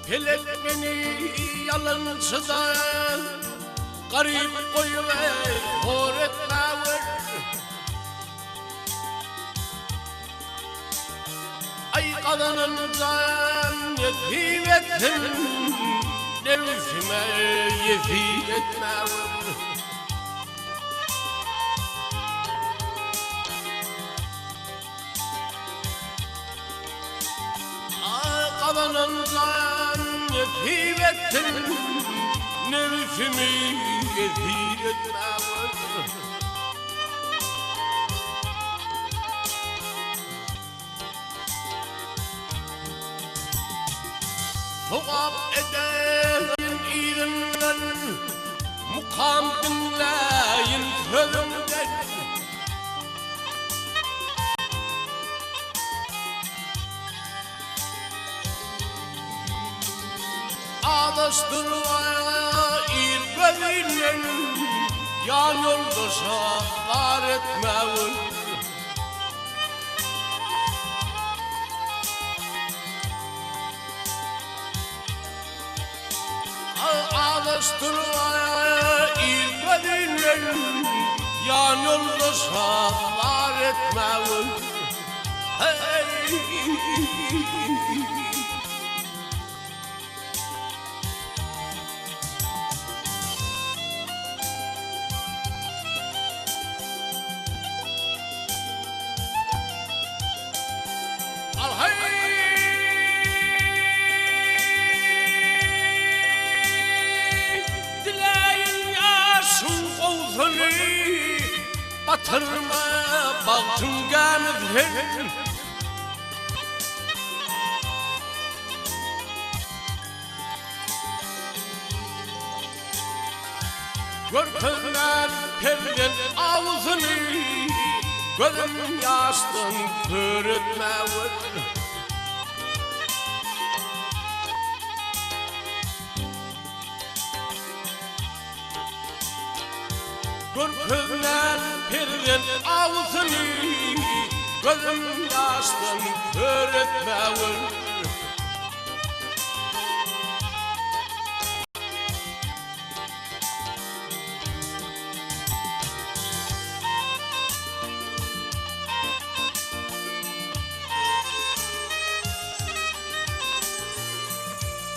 Pelek meni ýalançydan Garyp goýup-eý, hor etmäwer. Aý gazananjan nesip etsin, Nebsime ýesir etmäwer. Gazananjan nesip etsin, Nebsimi ýesir etmäwer. Togap edeýin yzyndan, Mukam diňläýin sözüňden. Azaşdyrma il gözünden, Ýan ýoldaşa zar etmäwür. Azaşdyrma il gözünden, Ýan ýoldaşa zar etmäwür. Hey! Diläýin ýaşyň gowsuny, Batyrma bagtyň gämisin. Görkezmän perzent awusyny, Gözüm ýaşdan kör etmäwer. Görkezmän perzent awusyny, Gözüm ýaşdan kör etmäwer.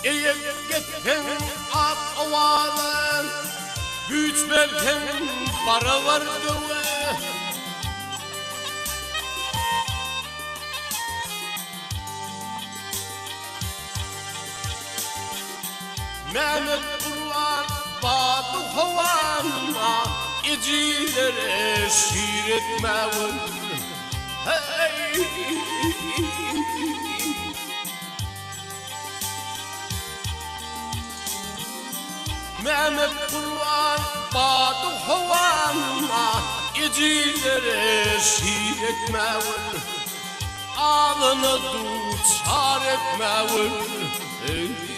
Eýe gitseň ak owaza, Güýç berseň barabar döwe. Mehmet Gurban bady howana Ejizlere şir etmäwür. Heý! Mehmet Gurban bady howana Ejizlere şir etmäwür. Azyna duçar etmäwür. Heý!